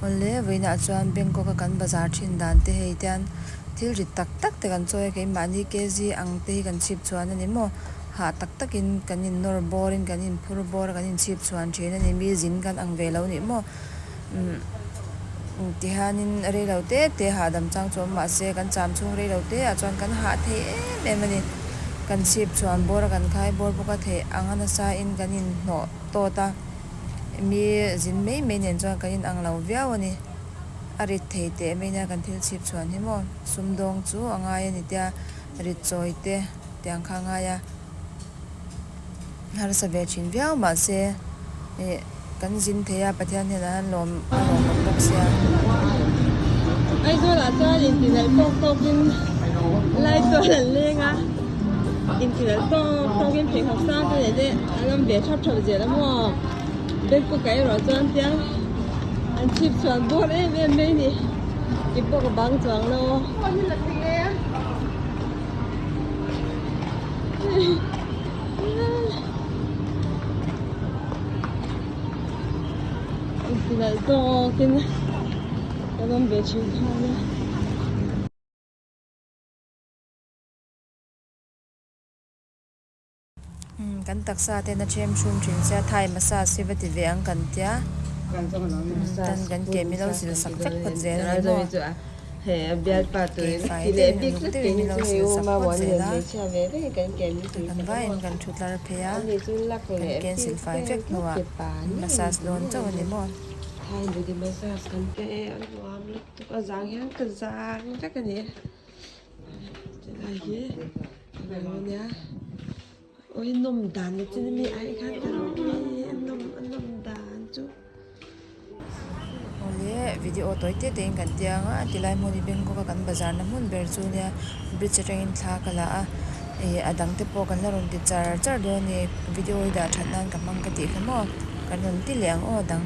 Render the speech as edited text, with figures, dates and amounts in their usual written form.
Awle, vawiinah chuan Bangkok a kan bazar thin dan te hei tian thil rit tak tak te kan chawi a, keimahni kg ang te hi kan chhip chhuan a ni maw? Hah tak takin kan in nawr bawr in kan in phur bawr a kan in chhip chhuan thin a ni, mi zin kan ang ve lo nih maw? Umm tihianin rei lo te te hahdam chang chu awm mahse kan cham chhung rei lo te ah chuan kan hah thei em em a ni. Kan chhip chhuan bawr a kan khai bawr bawk a theih ang a nasa in kan in hnawh tawt a. Mi zin mai mai nen chuan kan in ang lo viau a ni. A rit thei teh mai nia kan thil chhip chhuan hi maw sumdawng chu a ngai a ni tia rit chawi te tiang kha a ngai a. Harsa ve thin viau mahse ih kan zin thei a Pathian hnenah hian lawm a lawm awm bawk sia. Aizawl ah chuan intinalh tawk tawk in lai chuan an leng a, intinalh tawk tawk in pheikhawk sang te leh te an awm ve thap thap zel a maw Bangkok ah erawh chuan tiang an chhip chhuan bawr em em mai a ni keipawh ka bang chuang lo. Intinalh tawkin kan awm ve thin kha ania. Kan taksa ten a them hrum thin sia thai massage hi va ti ve ang kan tia tan kan ke milo sil sak vek phawt zel a ni maw ke fai deuhin uluk deuhin milo sil sak phawt zel a kan vaiin kan thu tlar phei a kan ke sil fai vek hnuah massage dawn chauh a ni maw. Awi nawm dan na chin ami ai khan ka lo ri a nawm a nawm dan chu. Awle video tawi te te in kan ti ang a tilai hmun hi Bangkok a kan bazar na hmun ber chu nia bridge atangin thla ka la a ih a dang te pawh kan la rawn ti char char dawn a ni video hi dah that nan ka hmang ka tih kha maw kan rawn ti leh ang aw a dang.